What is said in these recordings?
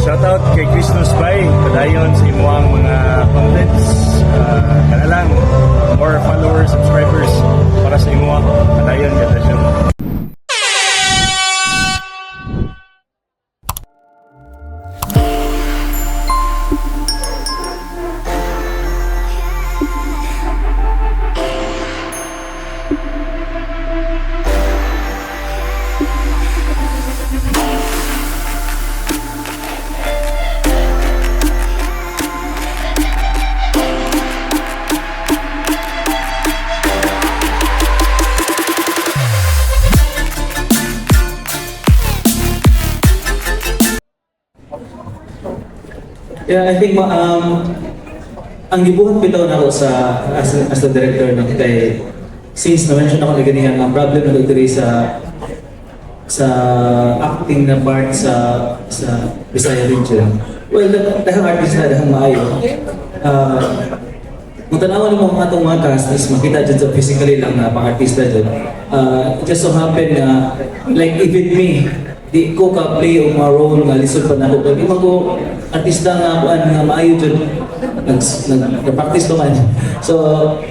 Shoutout kay Chris Bay, padayon sa imuang mga contents. Kana lang, more followers, subscribers para sa imuha. Padayon, ganda siya. Yeah, I think ang gibuhat bitaw nako sa as the director, no, kay since na-mention ako na ganihan ang problem na diri sa acting na part sa Bisaya region. Well, dahang artist na dahang maayo. Kung tanawan mo ang atong mga cast is makita dyan sa physically lang na pang artista dyan. It just so happen na like even me, di ko ka play og mga role nga lisod pa nako. Kaya di man ko artista nga kuan nga maayo dyan. Nag practice pa man. So,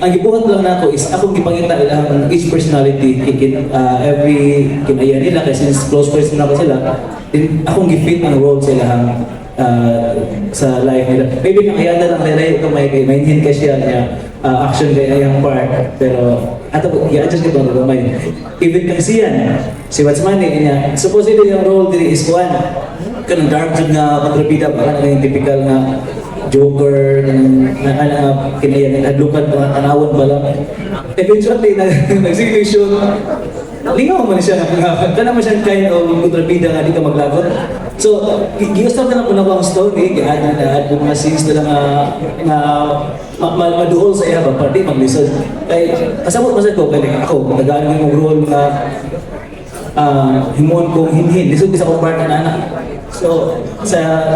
ang gibuhat lang nako is akong gipangita ilang each personality every kinaya nila kasi since close friends na ako sila, then akong gi-fit ang role sa ilang sa life nila. Maybe kang na lang nila ito may kay mainhin ka siya niya action kay ayang part, pero ato i-adjust ko itong gamay. Even kang siyan, si What's Money niya, supposedly yung role diri is kuan kanang dark jud nga kontrabida ba, kanang yung typical nga Joker kanang na na kinaya nga hadlukan mga tanawon ba lang. Eventually nagsige shoot, lingaw man siya nga kana man siya kind of kontrabida nga di ka maglagot. So, giusap na lang po na ko ang story, gi-add na na-add ko mga scenes na lang nga, nga maduol sa iya ba, para di maglisod. Kay, kasabot man sa ko, kay ako, tagaan ko yung role nga himuon kong hinhin, lisod sa akong part na anak. So, sa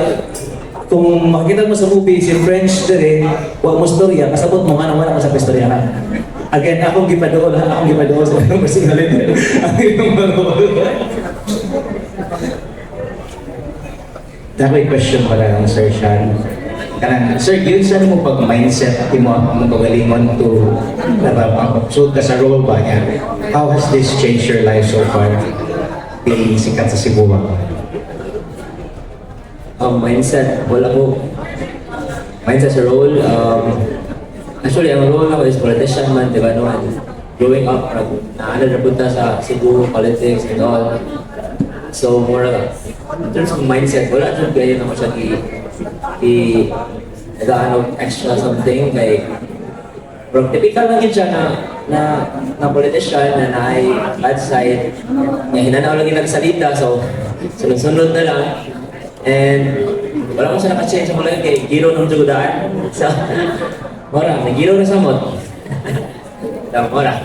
kung makita mo sa movie si French dire, wa mo storya, kasabot mo nga na wala ka sa istorya. Again, akong gipaduol, ha, akong gipaduol sa iyong personality. Ang iyong role. Dako question pala lang, Sir Sean. Kanang, sir, yun sa mo pag mindset mo mo kagalingon to mapapasud ka sa role ba niya? How has this changed your life so far? Being sikat sa Cebu ba? Mindset, wala ko. Mindset sa role, actually, ang role nako is politician man, di ba, no? And growing up, naano na punta sa Cebu, politics and all. So, more in terms of mindset, wala jud kayo na ko siya i nagaan og extra something kay bro, typical lang yun siya na politician na naay bad side nga hinanaw lang yung nagsalita, so sunod-sunod na lang and wala ko siya naka-change sa mga kay giro nung jugudaan, so mora nagiro na samot. Mora.